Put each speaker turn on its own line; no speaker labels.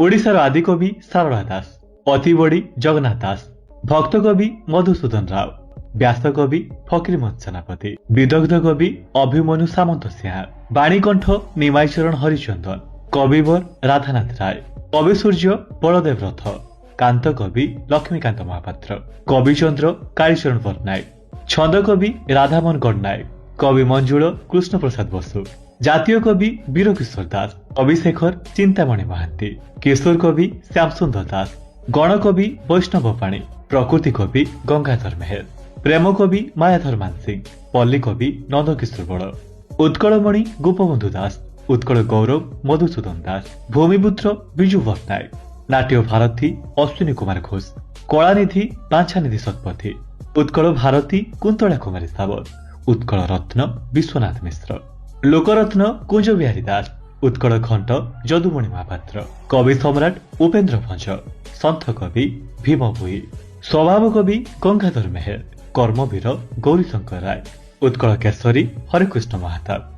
ଓଡ଼ିଶାର ଆଦିକବି ସାରଳା ଦାସ, ଅତିବଡ଼ି ଜଗନ୍ନାଥ ଦାସ, ଭକ୍ତକବି ମଧୁସୂଦନ ରାଓ, ବ୍ୟାସକବି ଫକୀରମୋହନ ସେନାପତି, ବିଦଗ୍ଧ କବି ଅଭିମନ୍ୟୁ ସାମନ୍ତ ସିଂହାର, ବାଣୀକଣ୍ଠ ନିମାଇ ଚରଣ ହରିଚନ୍ଦନ, କବିବର ରାଧାନାଥ ରାୟ, କବି ସୂର୍ଯ୍ୟ ବଳଦେବ ରଥ, କାନ୍ତ କବି ଲକ୍ଷ୍ମୀକାନ୍ତ ମହାପାତ୍ର, କବିଚନ୍ଦ୍ର କାଳୀଚରଣ ପଟ୍ଟନାୟକ, ଛନ୍ଦକବି ରାଧାମୋହନ ଗଡ଼ନାୟକ, କବି ମଞ୍ଜୁଳ କୃଷ୍ଣପ୍ରସାଦ ବସୁ, ଜାତୀୟ କବି ବୀରକିଶୋର ଦାସ, କବିଶେଖର ଚିନ୍ତାମଣି ମହାନ୍ତି, କିଶୋର କବି ଶ୍ୟାମସୁନ୍ଦର ଦାସ, ଗଣକବି ବୈଷ୍ଣବ ପାଣି, ପ୍ରକୃତି କବି ଗଙ୍ଗାଧର ମେହେର, ପ୍ରେମ କବି ମାୟାଧର ମାନସିଂହ, ପଲ୍ଲୀ କବି ନନ୍ଦକିଶୋର ବଳ, ଉତ୍କଳମଣି ଗୋପବନ୍ଧୁ ଦାସ, ଉତ୍କଳ ଗୌରବ ମଧୁସୂଦନ ଦାସ, ଭୂମିପୁତ୍ର ବିଜୁ ପଟ୍ଟନାୟକ, ନାଟ୍ୟ ଭାରତୀ ଅଶ୍ୱିନୀ କୁମାର ଘୋଷ, କଳାନିଧି ବାଞ୍ଛାନିଧି ଶତପଥୀ, ଉତ୍କଳ ଭାରତୀ କୁନ୍ତଳା କୁମାରୀ ସାବତ, ଉତ୍କଳ ରତ୍ନ ବିଶ୍ୱନାଥ ମିଶ୍ର, ଲୋକରତ୍ନ କୁଞ୍ଜ ବିହାରୀ ଦାସ, ଉତ୍କଳ ଘଣ୍ଟ ଯଦୁମଣି ମହାପାତ୍ର, କବି ସମ୍ରାଟ ଉପେନ୍ଦ୍ର ଭଞ୍ଜ, ସନ୍ଥ କବି ଭୀମ ଭୋଇ, ସ୍ୱଭାବ କବି ଗଙ୍ଗାଧର ମେହେର, କର୍ମବୀର ଗୌରୀଶଙ୍କର ରାୟ, ଉତ୍କଳ କେଶରୀ ହରେକୃଷ୍ଣ ମହତାବ।